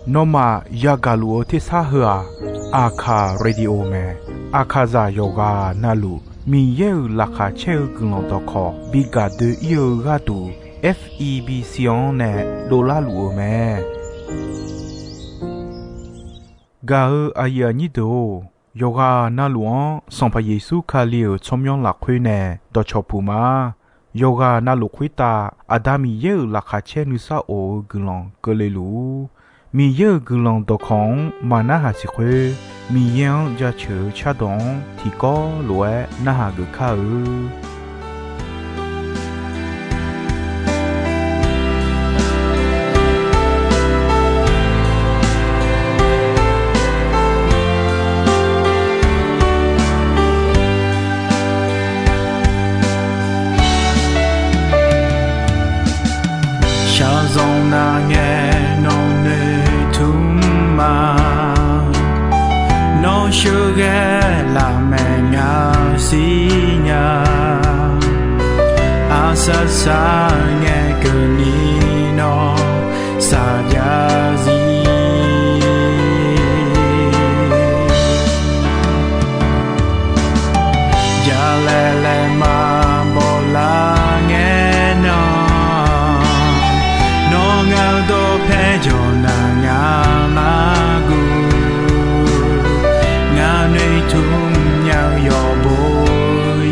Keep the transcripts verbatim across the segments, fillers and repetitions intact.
Nawmaf yagaq luf-eu tersar heu-aq, Aqkaq Radio mae. Aqkaqzaq yawqghaq navluf Miqyaer-euq laqkhaq caer-eu guiqlanq dawqkawq bi gaq doe-ir-eu gharduq, F E B C-anr nae dovlar luf-eu mae. Gaq-eu aqyuif aqnyir deuq-or, yawqghaq navluf-anr Sanqpaq Yeqsur Kali-euq tsawrmyanr lafkhoer nae dawqcawq puq ma. Yawqghaq navluf khoertav Aqda Miqyaer-euq laqkhaq caer nuisar of-eu guiqlanq keuvle luf-ur. Miqyaer-euq guiqlanq dawqkawq-anr maqnarhaq siq khoer, Miqyaer-anr jaceuq-eu cardawq-anr tiqkawv lof-aer narhaq geuf kar-eu. Shaqzanq nar ngae nawq noeqtmq ma. Nawr sheuqghae lafmaeq ngaq siqnya. Aqsar sar ngae keuvni nawr saqjav zir. Jalaeq laeqma bawlar ngae nan, nawr ngaq-eu dawqpae jawq nar ngaq maqguv. Ngaq noeqtmq nya-eu yawqbo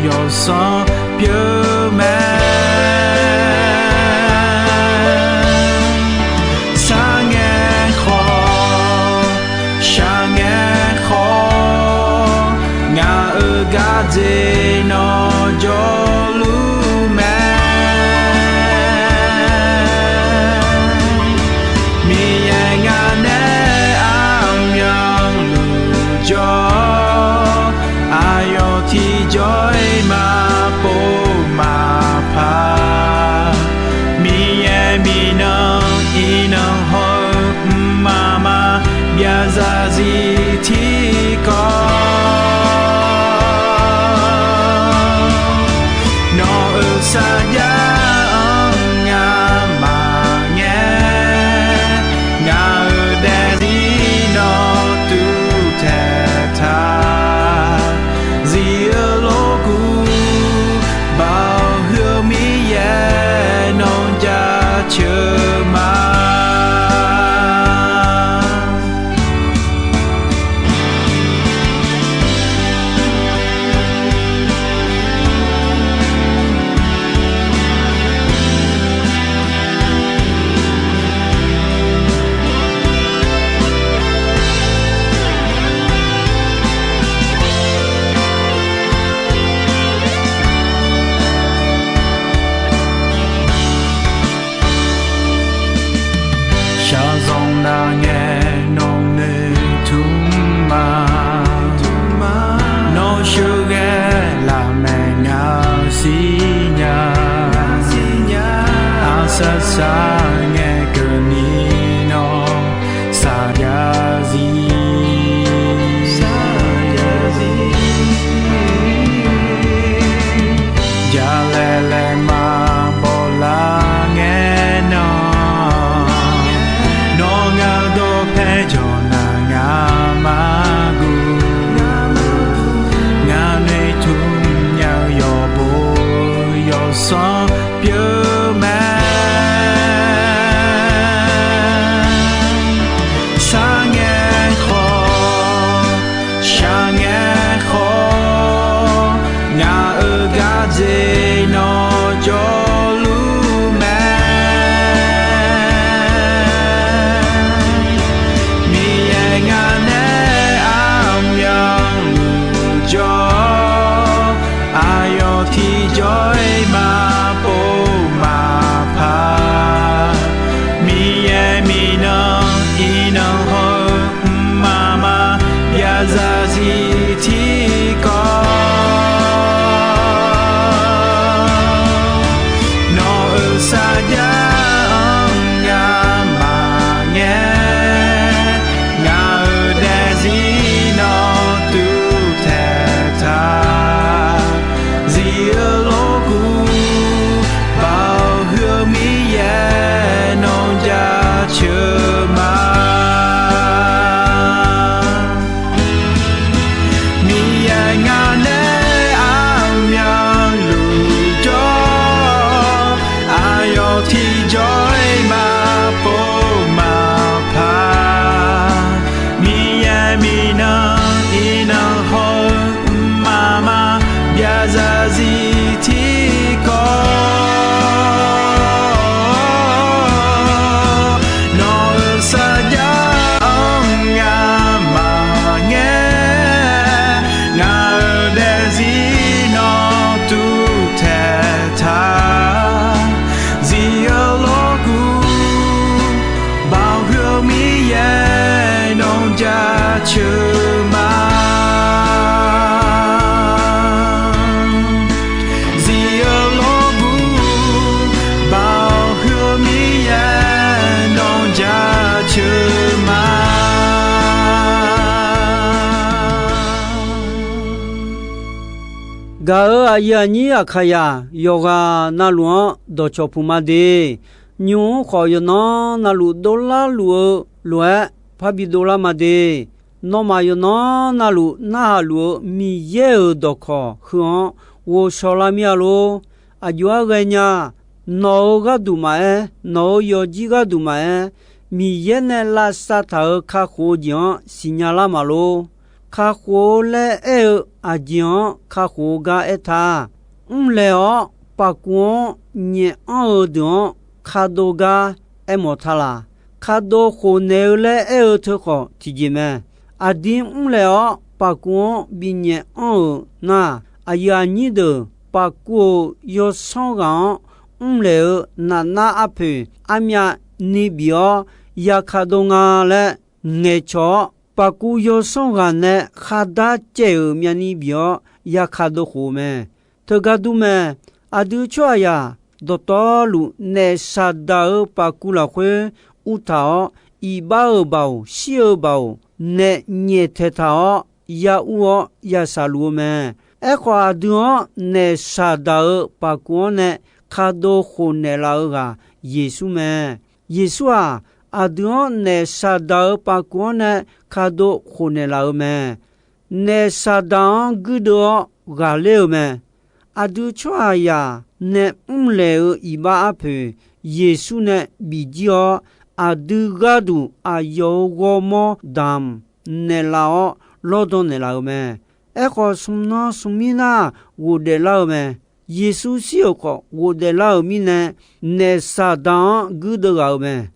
yawsanr pyeuf mae. Sar ngae khawf, shaq ngae khawf, ngaq-euq gardzer nawr jawrluf mae. Miqyaer ngaq nae aqmyanluf jawr, aqyawf tiqjawr-iq maqpov maqpar. Miqyaer miqnan iqnan haw-eu mqmaq maqbyav zarzir tiqkawv. Nawq-euq sarjax-anr ngamaf ngae, ngaq-euq daefzir nawr tuvtaeq taq. Zif-eu lorkuv baoq huiq-eu Miqyaer nawr jaceuq ma. Shaqzanq nar ngae nawq noeqtmq ma. Nawr sheuqghae lafmaeq ngaq siqnya. Aqsar sar ngae keuvni nawr saqjav zir. Jalaeq laeqma bawlar ngae nan, nawr ngaq-eu dawqpae jawq nar ngaq maqguv. Ngaq noeqtmq nya-eu yawqbo yawsanr pyeuf mae. Gaq-euq aqyuif aqnyir Aqkaqyaq yawqghaq navluf-anr dawqcawq puq ma de. Nymq-mr khawf yawqnan navluf dovlar luf-eu lof-aer parbi dovlar ma de. Nawmaf yawqnan navluf narhaq luf-eu Miqyaer-euq dawqkawq heu-anr ghovshaw lar mir-a lor. Aqjox-aer ghaenya, nawq-euq gharduq maqaer, nawq-euq yawqjir gharduq maqaer, Miqyaer nae lavsav taq-euq kakhof-eu jeq-anr siqnya lar maq lor. Kakhof-eu laer aer-eu aqjeq-anr kakhof-eu gar aertaq. Mrlaeq-awr paqkuv-anr nyaef anr-eu deuq-anr kadov gar aermawf ta laq. Kadov khofnaeq-eu laer aer-eu teu khawf tiqjeq mae. Aqdui mrlaeq-awr paqkuv-anr binyaef anr-euq nar, aqyuif aqnyir deuq paqkuv-euq yawsanr ghaq-anr mrlaeq-eu nafnar arpoeq armyav ni bif-awr yakadov nga laer ngaeqcawq-awr, paqkuv yawsanr ghaq nae khardar caev-euq myavni bif-awr yakadov khof-eu mae. Teugar dur mae. Aqdui tsawrhaqzaq dawqtawvluf naef Saqdaq-euq paqkuv lafkhoer uvtaq-awr, iqbax-euq baoq, shir-eu baoq nae nyaeftaeq taq-awr, ya ur-awr ya shaqluf-eu mae. Aerkhawf, aqdui-anr naef Saqdaq-euq paqkuv-anr nae kadov khofnaeq laf-eu ghaq Yeqsur mae. Yeqsur-aq, aqdui-anr naef Saqdaq-euq paqkuv-anr nae kadov khofnaeq laf-eu mae. Naef Saqdaq-anr guirdeuv-awr ghaqler-eu mae. Aqdui tsawrhaqzaq nae mrlaeq-eu iqbax arpoeq Yeqsur nae bifjir-awr, aqdui gharduq aqyawf-euq ghawrmawr damq naeqlaf-awr lawrdan naeqlaf-eu mae. Aerkhawf, smq nan smq mir nar ghofdaef lar-eu mae. Yeqsur shir-euq khawf ghofdaef lar-euq mirnae, naef Saqdaq-anr guirdeuv ghaq-euq mae.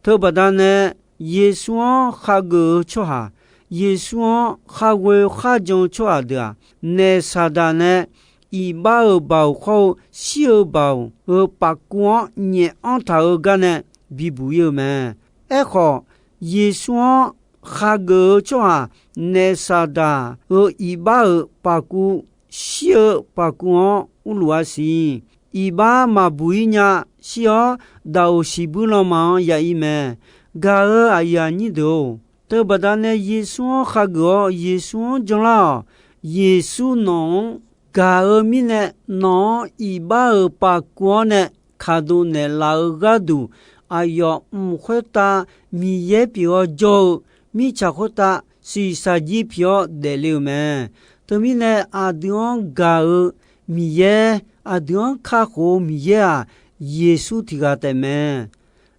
Teubaqda nae, Yeqsur-anr khageuf-eu tsawrhaq, Yeqsur-anr kharghoe kharjan-eu tsawrhaq deuq-aq, naef Saqdaq nae iqbax-euq baoq khawr-eu shir-eu baoq-euq paqkuv-anr nyaef anr taq-eu gar nae bibuq ir-eu mae. Aerkhawf, Yeqsur-anr khageuf-eu tsawrhaq, naef Saqdaq-euq iqbax-euq paqkuv, shir-eu paqkuv-anr urluf-a siq. Iqbax maqbuq ir nya. Shir-awr, daqoq siqbuir lanma-anr ya ir mae. Gaq-euq aqyuif aqnyir deuq-or, teubaqda nae Yeqsur-anr khageuf-awr Yeqsur-anr janlar-awq. Yeqsur nawq-anr gaq-eu mirnae, nawq-anr iqbax-euq paqkuv-anr nae kaqdov naeqlaf-eu gharduq, aqyawf mq khoertav Miqyaer pyeuf-awr jawr-eu mirtsaq khoertav shiqshaq jir pyeuf-awr daefle-euq mae. Teumirnae, aqdui-anr gaq-eu Miqyaer, aqdui-anr kakhof-eu Miqyaer-aq, Yeqsur tiq ghaq taef mae.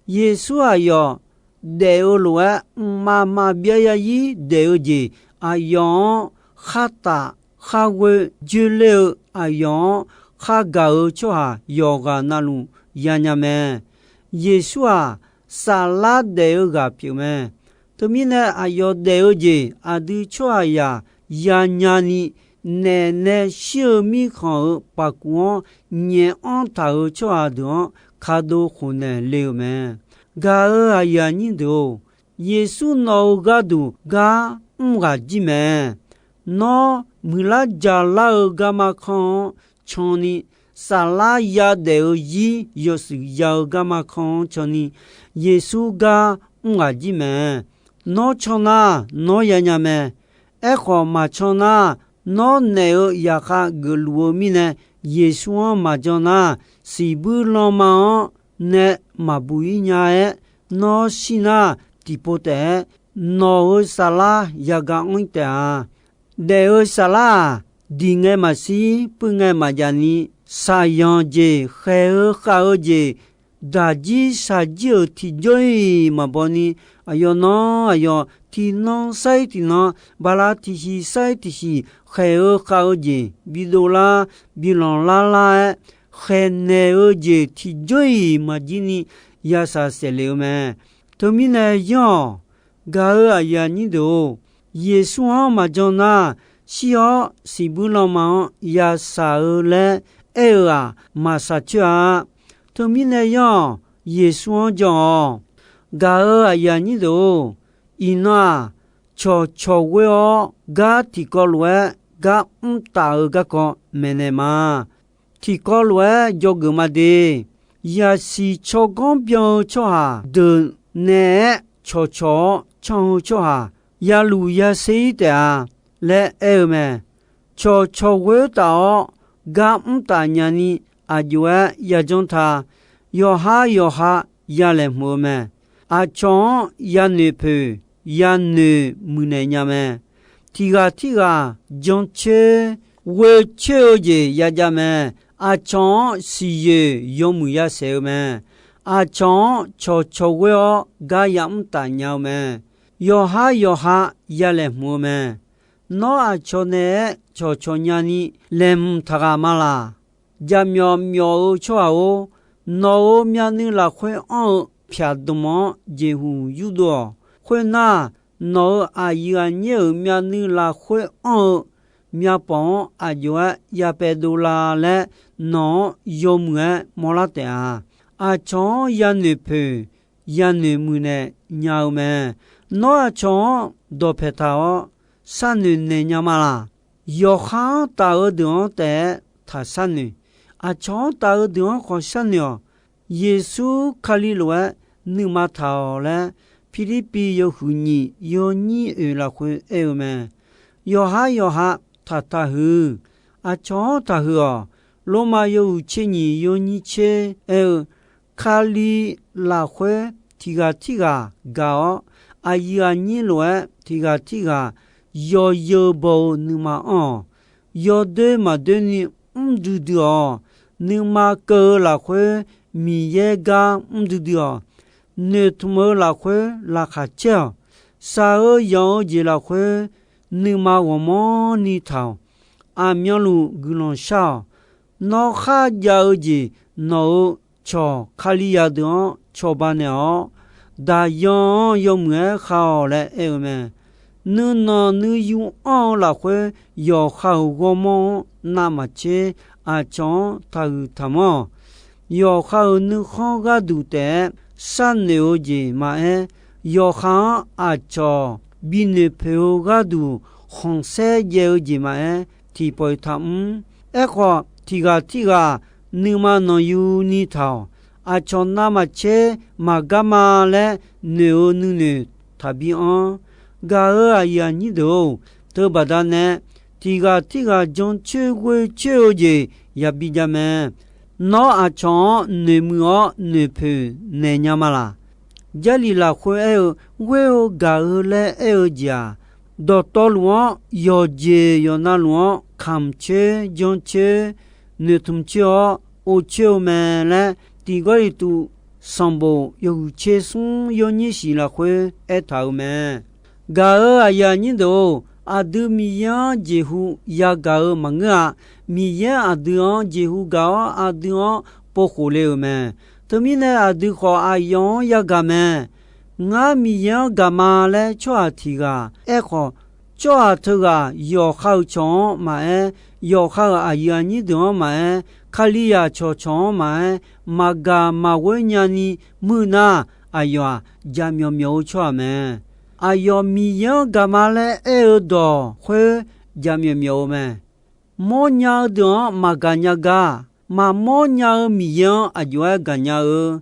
Yeqsur aqyawf daef-eu lof-aer, mqmaq maqbyav zarzir daef-eu jeq, aqyawf-anr khartaf kharghoe joeler-eu, aqyawf-anr khargaq-eu tsawrhaq yawqghaq navluf yanya mae. Yeqsur-aq, saflar daef-eu ghaq pyeuf mae. Teumirnae, aqyawf daef-eu jeq aqdui tsawrhaqzaq yanya ni, naef nae shir-eu mirkhanq-euq paqkuv-anr nyaef anr taq-euq tsawrhaq deuq-anr kaqdov khofnaeq le-euq mae. Gaq-euq aqyuif aqnyir deuq-or, Yeqsur nawq-euq gharduq gar mr ghaq jir mae. Nawr muiqlar jaqlar-eu garma kanr-anr canni, saflar yadaef-eu zir yawshuif ya-eu garma kanr-anr canni, Yeqsur gar mr ghaq jir mae. Nawr can nar, nawr yanya mae. Aerkhawf, maqcan nar, nawr naef-euq zaqkhav geufluf-eu mirnae, Yeqsur-anr maqjan nar, siqbuir lanma-anr nae maqbuq ir nya-aer, nawr shir nar, tiqpov taef-aer nawq-euq saflar yagaq anr-ir taef-a. Daef-eu saflar-aq, diq ngae maqshir, puiv ngae maqjav ni, shaqyanq jeq, khaeq-eu khav-eu jeq, daqjir shaqjir-euq tiqjawr-iq maqbaw ni, aqyawf nan aqyawf tiqnan sar-ir tiqnan, bala tiqshiq sar-ir tiqshiq, khaeq-eu khav-eu jeq bidov lar, bilanq lar lar-aer, khaeqnaeq-eu jeq tiqjawr-iq maqjir ni yashaq saeqle-eu mae. Teumirnae yanr-awq. Gaq-euq aqyuif aqnyir deuq-or, Yeqsur-anr maqjan nar, shir-awr siqbuir lanma-anr yashaq-eu laer aer-eu-aq, maqshaq coer-a. Teumirnae yanr-awq. Yeqsur-anr jan-awq. Gaq-euq aqyuif aqnyir deuq-or, iqnan-aq, cawqcawq ghoer-awr gar tiqkawv lof-aer gar mr taf-eu garkawv maeqnaeq ma. Tiqkawv lof-aer dzawgeuf ma de. Yaqsiq tsawrganr byan-eu tsawrhaq deuq naeq-aer cawqcawq-awr can-eu tsawrhaq, ya luf ya ser-ir taef-a laer aer-eu mae. Cawqcawq ghoer taf-awr, gar mr taf nyani aqjox-aer yajanr ta. Yawqhar yawqha ya laeqhmq-eu mae. Aqcawq-anr yanoeq poeq, yanoeq muiqnaeq nya mae. Tiq ghaq tirghaq jancoer ghoecoer-eu jeq yajav mae. Aqcawq-anr siqyoeq yawmuiq yasaef-eu mae. Aqcawq-anr cawqcawq ghoer-awr gar yamr taf nya-eu mae. Yawqhar yawqha ya laeqhmq-eu mae. Nawr aqcawq naeq-aer cawqcawq nyani laeqhmq taq ghaq ma laq? Jaqmyawf myawf-eu tsawrhaq-or, nawq-euq myavnuiv lafkhoer anr-eu pyaq dmq-anr jeqhuq yurdov-awq. Khoernar, nawq-euq aqyuif aqnyir-euq myavnuiv lafkhoer anr-eu myavpawf-anr aqjox-aer ya paev dovlar laer nawq-anr yawmuiq-aer mawrlar taef-a. Aqcawq-anr yanoeq poeq, yanoeq muiqnaeq nya-eu mae. Nawr aqcawq-anr dawqpaeq taq-awr, sharnoeq naeq nya ma laq? Yawqha-anr taf-eu deuq-anr taef-aer taq sharnoeq. Aqcawq-anr taf-eu deuq-anr khawf sharnoeq-awq. Yeqsur Kali lof-aer nuima taq-awq laer, Pirlirpiv yawhuiq nyiq yawnyir oeq lafkhoer aer-eu mae. Yawqhar yawqha taqtaq huiq. Aqcawq-anr taqhuiq-awq. Lormav yawhuiq tser nyiq yawnyir tser aer-eu, Kali lafkhoer tiq ghaq tirghaq gaq-awr, aqyuif aqnyir lof-aer tiq ghaq tirghaq yawzeu baw-eu nuima anr-awq. Yawdoer maqdoerni mr duidui-awq. Nuima keuv-eu lafkhoer Miqyaer gar mr duidui-awq. Noeqtmq-eu lafkhoer laqkhaq caer-awq. Shaq-eu yanq-eu jeq lafkhoer nuima ghawqmanrni taq-awq. Aqmyanluf guiqlanq shar-awq. Nawr kharjav-eu jeq nawq-euq cawq Kalizaq deuq-anr cawba naeq-awr, daqyan-anr yawmuiq-aer khav-awq laer aer-eu mae. Nuinanq nuiyu anr-eu lafkhoer yawqha-euq ghawrmawr-anr navmaqtser aqcawq-anr taqhuiq taqmanr-awq. Yawqha-euq nuikhanr gharduq taef-aer sharnoeq-eu jeq maqaer, yawqha-anr aqcawq binoeq poeq-eu gharduq khanqsaer jaev-eu jeq maqaer, tiqpawf-iq taqmr. Aerkhawf, tiq ghaq tirghaq nuima nanqyuni taq-awq. Aqcawq navmaqtser maqgar ma laer noeq-eu nuinoeq taqbi anr. Gaq-euq aqyuif aqnyir deuq-or, teubaqda nae tiq ghaq tirghaq jancoer ghoecoer-eu jeq yabi jav mae. Nawr aqcawq-anr noeqmuiq-awr noeqpoeq naeq nya ma laq? Jarlif lafkhoer aer-eu, ghoer-eu gaq-eu laer aer-eu jeq-aq, dawqtawvluf-anr yawqjeq yawqnavluf-anr kamq coer jancoer noeqtmq coer-awr or coer-eu mae laer, Tiq Gawrliqtu sanqbof yawhuiq tser smr yawnyir shiq lafkhoer aertaq-euq mae. Gaq-euq aqyuif aqnyir deuq-or, aqdui Miqyaer-anr jeqhu yagaq-eu maqngeur-a. Miqyaer aqdui-anr jeqhu gaq-awr aqdui-anr povkhof le-euq mae. Teumirnae aqdui khawf aqyawf-anr yagaq mae. Ngar Miqyaer-anr gaq ma laer tsawrhaq tiq ghaq aerkhawf, tsawrhaq teughaq yawqha-euq cawq-anr maqaer, yawqha-euq aqyuif aqnyir deuq-anr maqaer, Kalizaq cawqcawq-anr maqaer, maqgaq maqghoer nyani muir nar, aqyawf-aq jaqmyawf myawf-eu tsawrhaq mae. Aqyawf Miqyaer-anr gaq ma laer aer-eu dawq khoer jaqmyawf myawf-eu mae. Mawrnya-eu deuq-anr maqgaq nya gar, maqmawr nya-eu Miqyaer-anr aqjox-aer gaqnya-eu.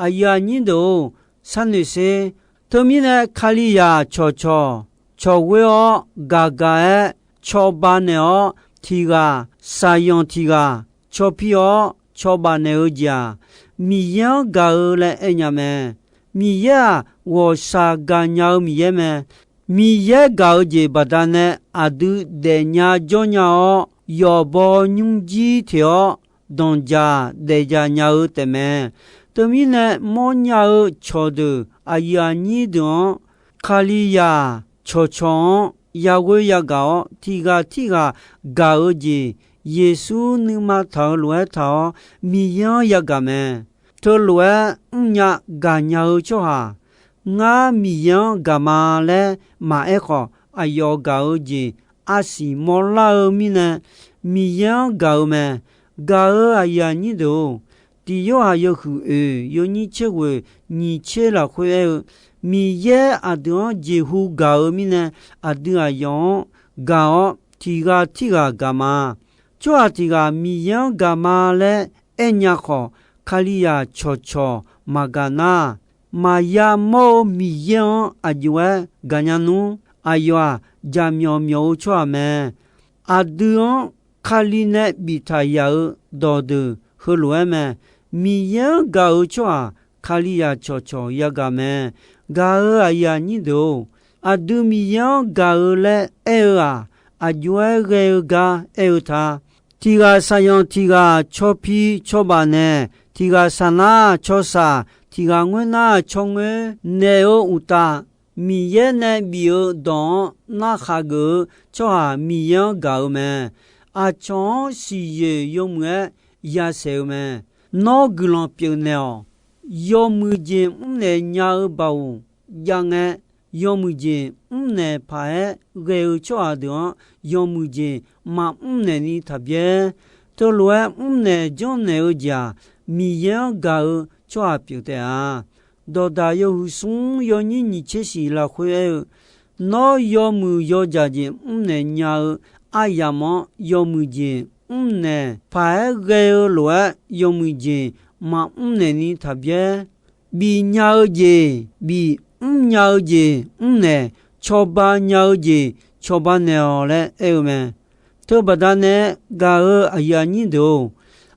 Aqyuif aqnyir deuq-or, sharnoeq sher. Teumirnae Kalizaq cawqcawq, cawqghoer-awr gaqgaq-aer cawba naeq-awr, tiq ghaq shaqyanq tiq ghaq cawpir-awr cawba naeq-eu jeq-aq, Miqyaer-anr gaq-eu laer aernya mae. Miqyaer-aq, ghawqshaq gaqnya-eu Miqyaer mae. Miqyaer gaq-eu jeq baqdanae aqdui daefnya jawrnya-awr, yawqbaw nymrjir teq-awr danqjaq daefjaq nya-eu taefmae. Teumirnae mawrnya-eu cawqdeuq aqyuif aqnyir deuq-anr, Kalizaq cawqcawq-anr yaghoer yagaq-awr, tiq ghaq tirghaq gaq-eu jeq, Yeqsur nuima taq-eu lof-aer taq-awr Miqyaer-anr yagaq mae. Teulof-aer mrnya gaqnya-eu tsawrhaq, ngar Miqyaer-anr gaq ma laer maqaer khawf, aqyawf gaq-eu jeq arsiq mawrlar-eu mirnae, Miqyaer-anr gaq-eu mae. Gaq-euq aqyuif aqnyir deuq-or, Tiq Yorhaq yawhuiq oeq yawnyir tser ghoeq nyiq tser lafkhoer aer-eu, Miqyaer aqdui-anr jeqhu gaq-eu mirnae, aqdui aqyawf-anr gaq-awr tiq ghaq tirghaq gaq ma. Tsawrhaq tiq ghaq Miqyaer-anr gaq ma laer aernya khawf, Kalizaq cawqcawq maqgaq nar, maqya mawr-eu Miqyaer-anr aqjox-aer gaqnya nmr. Aqyawf-aq, jaqmyawf myawf-eu tsawrhaq mae. Aqdui-anr Kali nae biftaq yaf-eu dawqdeuq heulof-aer mae. Miqyaer-anr gaq-eu tsawrhaq Kalizaq cawqcawq yagaq mae. Gaq-euq aqyuif aqnyir deuq-or, aqdui Miqyaer-anr gaq-eu laer aer-eu-aq, aqjox-aer ghae-eu gar aer-eu ta. Tiq ghaq saqyanq tiq ghaq cawpi cawbaf naeq, tiq ghaq saqnar cawsaq, tiq ghaq ngoernar cawrngoer naeq-eu uqtaf, Miqyaer nae bif-eu dawq-anr narhaq geuf-eu tsawrhaq Miqyaer-anr gaq-eu mae. Aqcawq-anr siqyoeq yawmuiq-aer yasaeq-eu mae. Nawr guiqlanq pyeufnaeq-awq. Yawmuiq jeq mrnaeq nya-eu baoq jav ngae, yawmuiq jeq mrnaeq paq-aer ghae-eu tsawrhaq deuq-anr yawmuiq jeq maqmr naeqni taqbyaer. Teulof-aer mrnaeq janrnaeq-eu jeq-aq, Miqyaer-anr gaq-eu tsawrhaq pyeuf taef-a. Dawqdaq yawhuiq smr yawnyir nyiq tser shiq lafkhoer aer-eu, Nawr yawmuiq yawdzaq jeq mrnaeq nya-eu aryamq-anr yawmuiq jeq mrnaeq paq-aer ghae-eu lof-aer yawmuiq jeq maqmr naeqni taqbyaer. Bif nya-eu jeq bif, mrnya-eu jeq mrnaeq, cawba nya-eu jeq cawba naeq-awq laer aer-eu mae. Teubaqda nae gaq-euq aqyuif aqnyir deuq-or,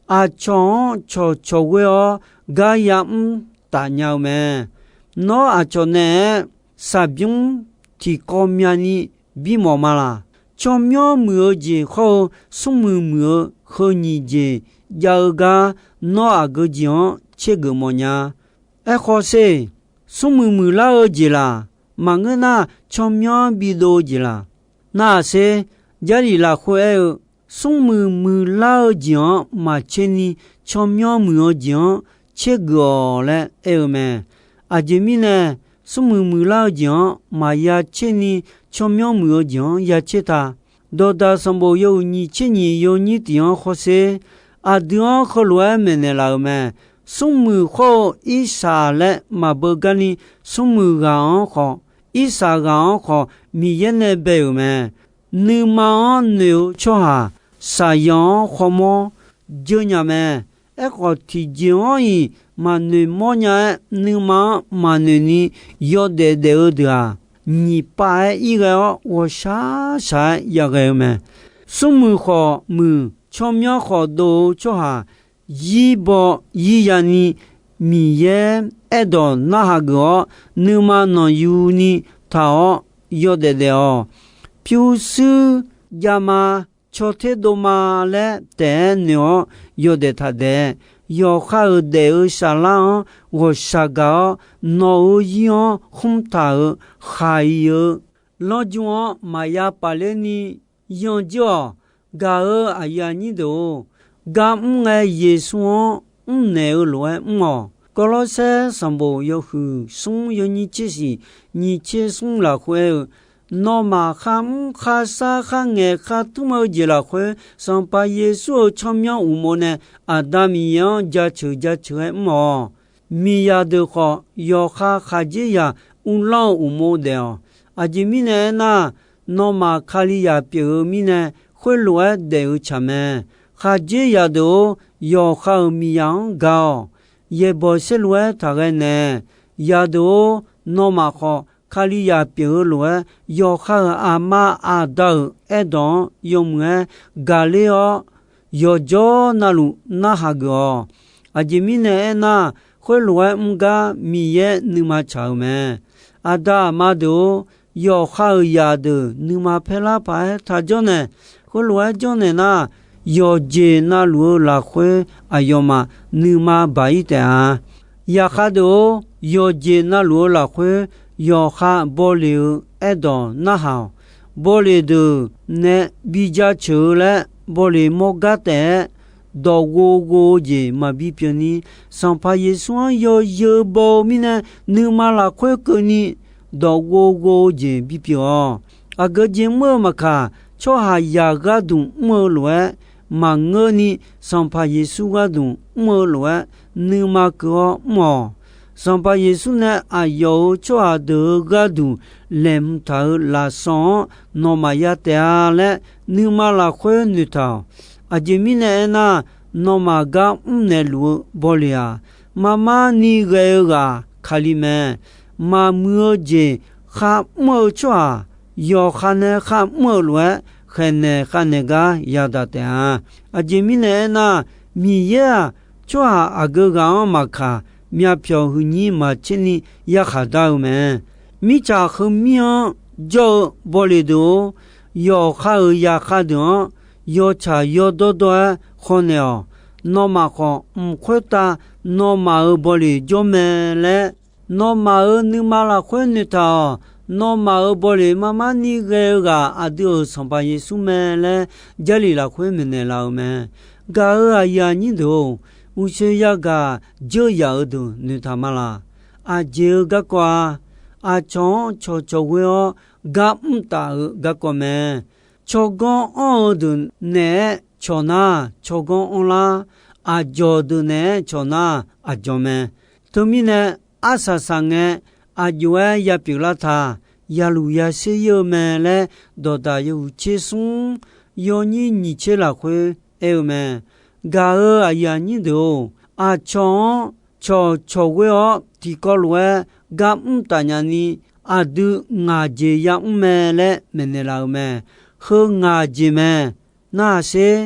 aqcawq-anr cawqcawq ghoer-awr gar yamr taf nya-eu mae. Nawr aqcawq naeq-aer saqbymr tiqkawv myavni bimawf ma laq? Tsawrmyanr muiq-eu jeq hawr-eu smrmuiq muiq-eu heu nyiq jeq jav-eu gar nawr aqgeu jeq-anr tsergeuf mawfnya. Aerkhawf sher, smrmuiq muiqlar-eu jeq laq? Maqngeur nar, tsawrmyanr bidov-eu jeq laq? Nar-aq sher, Jarlif lafkhoer aer-eu, smrmuiq muiqlar-eu jeq-anr maqtser ni, tsawrmyanr muiq-eu jeq-anr tsergeuf-awq laer aer-eu mae. Aqjeq mirnae, smrmuiq muiqlar-eu jeq-anr maqya tser ni, tsawrmyanr muiq-eu jeq-anr ya tser ta. Dawqdaq sanqbof yawhuiq nyiq tser nyiq yawnyir tiq-anr hawsher, aqdui-anr heulof-aer maeqnaeq laf-euq mae. Smrmuiq hawr-eu irsaq laer maqbeu garni, smrmuiq ghaq-anr khawf, irsaq ghaq-anr khawf, Miqyaer nae bae-euq mae. Nuima-anr noeq-eu tsawrhaq, saqyanq-anr khawmawr dzeur nya mae. Aerkhawf, tiqjeq-anr-iq maqnoeq mawrnya-aer, nuima-anr maqnoeq ni yawdaef daef-eu deuq-aq, nyiq pav-aer ir ghae-awr ghawqshaq shaq-aer yaghae-eu mae. Smrmuiq khawf muiq, tsawrmyanr khawf dov-eu tsawrhaq, yir baw yir yani Miqyaer aerdawq narhaq geuf-awr, nuima nanqyuni taq-awr yawdaef daef-awq. Pyurshuir javma, caw ter dovma laer taef-aer noeq-awr yawdaef taq daef. Yawqha-euq daef-eu saflar-anr ghawqshaq gaq-awr, nawq-euq yir-anr khmr taq-euq khaq-iq-eu lanrju-anr maqya pafler ni yanr jir-awq. Gaq-euq aqyuif aqnyir deuq-or, gar mr ngae Yeqsur-anr mrnaeq-eu lof-aer mr-awq. Gawrlawrsaer sanqbof yawhuiq smr yawnyir tser shiq nyiq tser smr lafkhoer aer-eu, nawmaf kharmr kharshar kharngaeq khartmr-eu jeq lafkhoer, Sanqpaq Yeqsur-euq tsawrmyanr uqmov nae Aqda Miqyaer-anr jaceuq jaceuq-aer mr-awq. Miqzaq deuq khawf, yawqha khaqdzerzaq uvlanr-eu uqmov daef-awq. Aqjeq mirnae aernar, nawmaf Kalizaq pyeuf-eu mirnae, khoerlof-aer daef-eu tsaq mae. Khaqdzerzaq deuq-or, yawqha-euq miqzaq-anr gaq-awq. Yaeqbawq saerlu-aer taqghae naeq. Zaqdeuq-or, nawmaf khawf, Kalizaq pyeuf-eu lof-aer, yawqha-euq aqma aqda-euq aerdawq-anr yawmuiq-aer gaqler-awr, yawqjawr navluf narhaq geuf-awq. Aqjeq mirnae aernar, khoerlof-aer mr gar Miqyaer nuima tsaq-euq mae. Aqda aqma deuq-or, yawqha-euq zaqdeuq nuima paerlar paq-aer taq jawrnaeq. Khoerlof-aer jawrnaeq nar, yawqjeq navluf-eu lafkhoer aqyawfmaf nuima baq-ir taef-a. Zaqkhav deuq-or, yawqjeq navluf-eu lafkhoer yawqha bawleq-eu aerdawq narhaq-awq. Bawleq deuq nae bi jaceuq-eu laer bawleq mawrgar taef-aer dawq ghov ghov-eu jeq maqbi pyeuf ni, Sanqpaq Yeqsur-anr yawzeu baw-eu mirnae nuima lafkhoer keuvni dawq ghov ghov-eu jeq bipyeuf-awq. Aqgeu jeq mr-eu maqkaq, tsawrhaqzaq gharduq mr-eu lof-aer maqngeurni, Sanqpaq Yeqsur gharduq mr-eu lof-aer nuima keuv-awr mr-awq. Sanqpaq Yeqsur nae aqyawf-euq tsawrhaq deuq-euq gharduq laeqhmq taq-euq lafsawq-anr nawmaf ya taef-a laer, nuima lafkhoer noeqtaq-awq. Aqjeq mirnae aernar, nawmaf gar mrnaeq luf-eu bawleq-aq, marmar ni ghae-eu ghaq Kali mae. Maqmuiq-eu jeq kharmr-eu tsawrhaq, yawqha nae kharmr-eu lof-aer khaeqnaeq khavnaeq gar yadaq taef-a. Aqjeq mirnae aernar, Miqyaer-aq, tsawrhaq aqgeu ghaq-anr maqkaq, myavpyawq huiqnyir maqtserni yarkhaq dar-eu mae. Mirtsaq heumir-anr jawr-eu bawleq deuq-or, yawqha-euq yaqkhav deuq-anr yawtsaq yawdawr dawr-aer khawf naeq-awq. Nawmaf khawf, mq khoertav nawmaf-euq bawleq jawr mae laer, nawmaf-euq nuima lafkhoer noeqtaq-awq. Nawmaf-euq bawleq marmar ni ghae-eu ghaq, aqdui-euq Sanqpaq Yeqsur mae laer, Jarlif lafkhoer maeqnaeq laf-euq mae. Gaq-euq aqyuif aqnyir deuq-or, uqshoe yagaq dzeur yaf-eu deuq noeqtaq ma laq? Aqjeq-eu garkawv-a, aqcawq-anr cawqcawq ghoer-awr gar mr taf-eu garkawv mae. Tsawrganr anr-eu deuq naeq-aer cawq nar, tsawrganr anrlar. Aqdzawq deuq naeq-aer cawq nar, aqdzawq mae. Teumirnae, arsaq saqngae aqjox-aer yapyeuf lar ta, yaluq yaser ir-eu mae laer, Dawqdaq yawhuiq tser smr yawnyir nyiq tser lafkhoer aer-eu mae. Gaq-euq aqyuif aqnyir deuq-or, aqcawq-anr cawqcawq ghoer-awr tiqkawv lof-aer gar mr taf nya ni, aqdui ngaq jeq yamr mae laer maeqnaeq laf-euq mae. Heu ngaq jeq mae. Narhaq sher.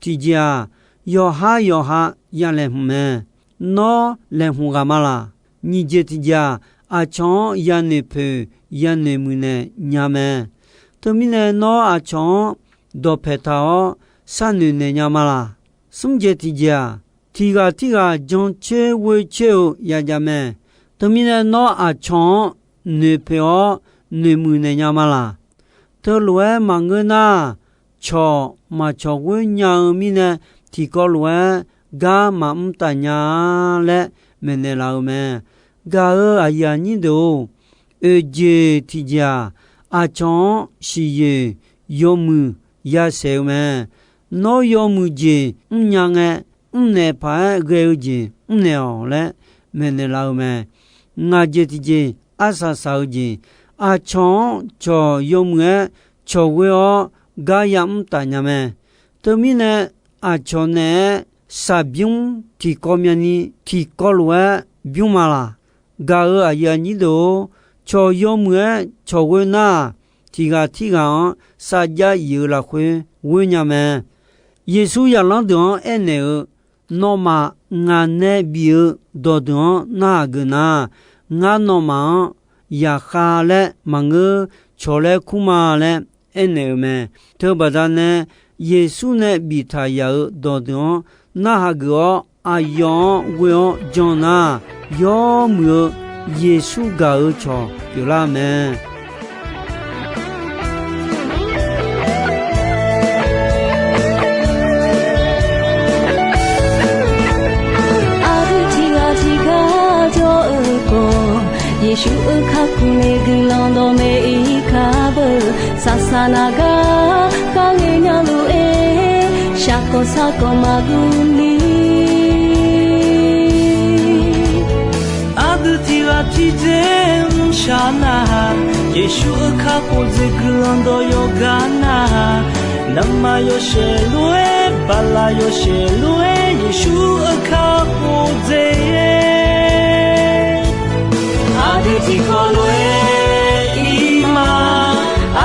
Tiqjeq-aq, yawqhar yawqha ya laeqhmq mae. Nawr laeqhmq ghaq ma laq? Nyiq jeq tiqjeq-aq, aqcawq-anr yanoeq poeq yanoeq muiqnaeq nya mae. Teumirnae nawr aqcawq-anr dawqpaeq taq-awr sharnoeq naeq nya ma laq? Smr jeq tiqjeq-aq, tiq ghaq tirghaq jancoer ghoer coer-eu yajav mae. Teumirnae nawr aqcawq-anr noeqpoeq-awr noeqmuiq naeq nya ma laq? Teulof-aer maqngeur nar, cawq maqcawq ghoer nya-eu mirnae, tiqkawv lof-aer gar maqmr taf nya-a laer maeqnaeq laf-eu mae. Gaq-euq aqyuif aqnyir deuq-or, oeq jeq tiqjeq-aq, aqcawq-anr siqyoeq yawmuiq yasaeq-eu mae. Nawr yawmuiq jeq mrnya ngae, mrnaeq paq-aer ghae-eu jeq mrnaeq-awq laer maeqnaeq laf-eu mae. Ngaq jeq tiqjeq arsaq saq-eu jeq, aqcawq-anr cawq yawmuiq-aer cawq ghoer-awr gar yamr taf nya mae. Teumirnae aqcawq naeq-aer shaqbymr tiqkawv myavni tiqkawv lof-aer bymr ma laq? Gaq-euq aqyuif aqnyir deuq-or, cawq yawmuiq-aer cawq ghoer nar-aq, tiq ghaq tirghaq-anr sarjax if-eu lafkhoer ghoer nya mae. Yeqsur zaqlanr deuq-anr aernaeq-eu, Nawmaf ngaq nae bif-eu dawqdeuq-anr narhaq geuf nar, ngar nawmaf-anr yaqkhav laer maqngeur, cawq laer kur ma laer aernaeq-eu mae. Teubaqda nae Yeqsur nae biftaq yaf-euq dawqdeuq-anr narhaq geuf-awr, aqyawf-anr ghoe-awr jan nar, yawmuiq-eu Yeqsur gaq-eu cawq pyeuflar-eu mae. Aqdui tiq ghaq tiq gar jawr-eu khawf, Yeqsur-euq kakhof nae guiqlanq dawqmaeq-ir kar beu. Saqsaq naq gar kharle nya lof-aer, shaqkawq sarkawq maqguv ni. Aqdui tiq ghaq tiq dzer mrshaq nar-aq, Yeqsur-euq kakhof dzaeq guiqlanq dawq yawqgar nar-aq, navmaqyawshaef lof-aer, baqlaqyawshaef lof-aer, Yeqsur-euq kakhof dzaeq-aer. Aqdui tiqkawv lof-aer ir ma,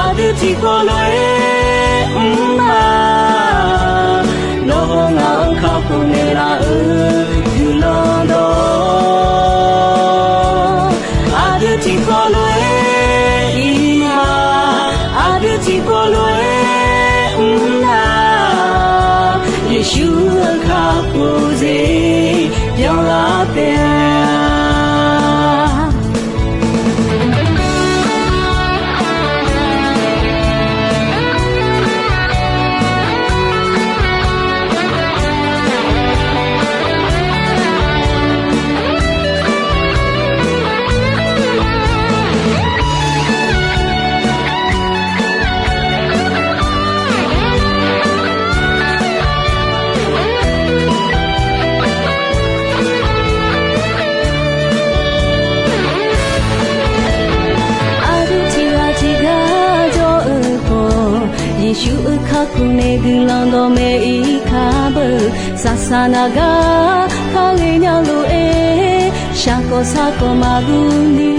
aqdui tiqkawv lof-aer mr ma. Nawr-aq ngaq-anr kakhof naeqlaf-eu guiqlanq dawq, aqdui tiqkawv lof-aer ir ma, aqdui tiqkawv lof-aer mr nar, Yeqsur-euq kakhof dzaeq byanlar taef-a. Aqdui tiq ghaq tiq gar jawr-eu khawf, Yeqsur-euq kakhof nae guiqlanq dawqmaeq-ir kar beu. Saqsaq naq gar kharle nya lof-aer, shaqkawq sarkawq maqguv ni.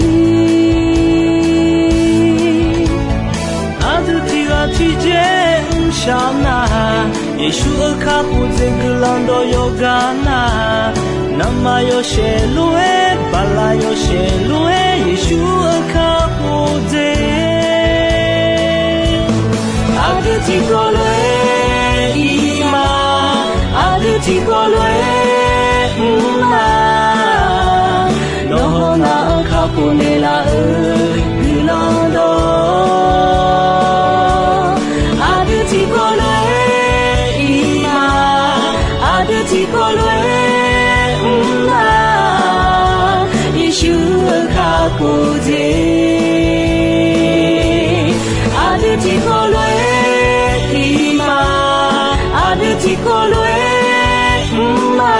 Aqdui tiq ghaq tiq dzer Sharnar, Yeqsur-euq kakhof dzaeq guiqlanq dawq yawqghaq nar, navmaqyawshaef lof-aer, baqlaq yawshaef lof-aer, Yeqsur-euq kakhof dzaeq. Aqdui tiqkawv lof-aer ir ma, aqdui tiqkawv lof-aer mr ma. Nawr hawnar-anr kakhof naeqlaf-euq guiqlanq dawq. Aqdui tiqkawv lof-aer ir ma, aqdui tiqkawv lof-aer mr ma. Yeqsur-euq kakhof dzaeq. Aqdui tiqkawv lof-aer ir ma, aqdui tiqkawv lof-aer mr ma.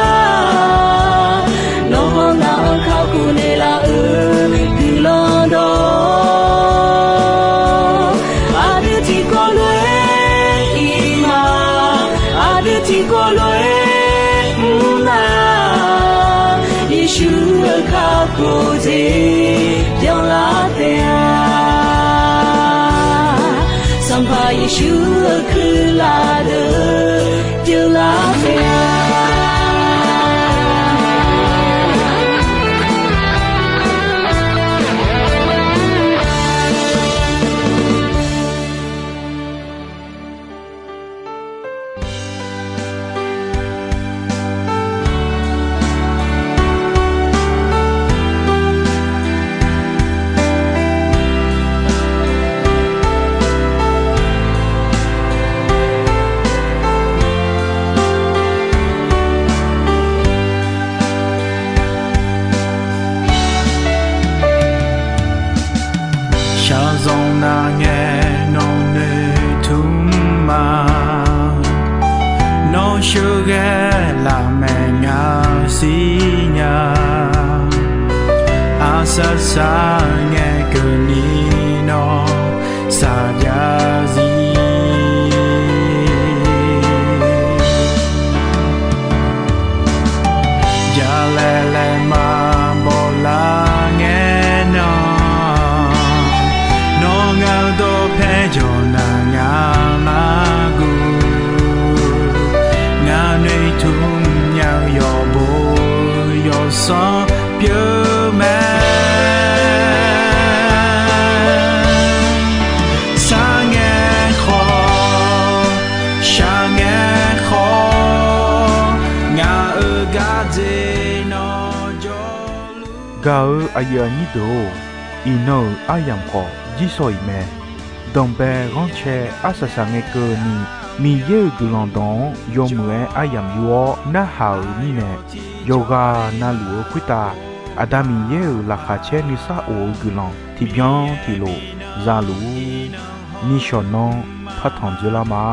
Nawr hawnar-anr kakhof naeqlaf-euq guiqlanq dawq. Aqdui tiqkawv lof-aer ir ma, aqdui tiqkawv lof-aer mr ma. Yeqsur-euq kakhof dzaeq byanlar taef-a. Sanqpaq Yeqsur-euq kuirlaf deuq byanlar taef-a. Shaqzanq nar ngae nawq noeqtmq ma. Nawr sheuqghae lafmaeq nya siqnya. Arsaq saq ngae keuvni nawr saqjav zir. Jalaeq laeqma bawlar ngae nan, nawr ngaq-eu dawqpae jawq naq ngaq nar guv. Ngaq noeqtmq nya-eu yawqbo yawqsanr pyeuf mae. Sar ngae khawf, shaq ngae khawf, ngaq-euq gardzer nawr jawrluf. Gaq-eu aqyuif aqnyir deuq-or, iqnan-euq aryamq khawf jirsawq iq mae. Danqbae ghanrcae arsaq saq ngae keuvni, Miqyaer-euq guiqlanq dawq-anr yawmuiq-aer aryamq yur-awr narhaq-euq mirnae, yawqghaq navluf-eu khoertav Aqda Miqyaer-euq laqkhaq caer nuisar of-eu guiqlanq tiqbyan tiqlof zaluf-ur. Nishawq nanr partanq dzoerlar ma.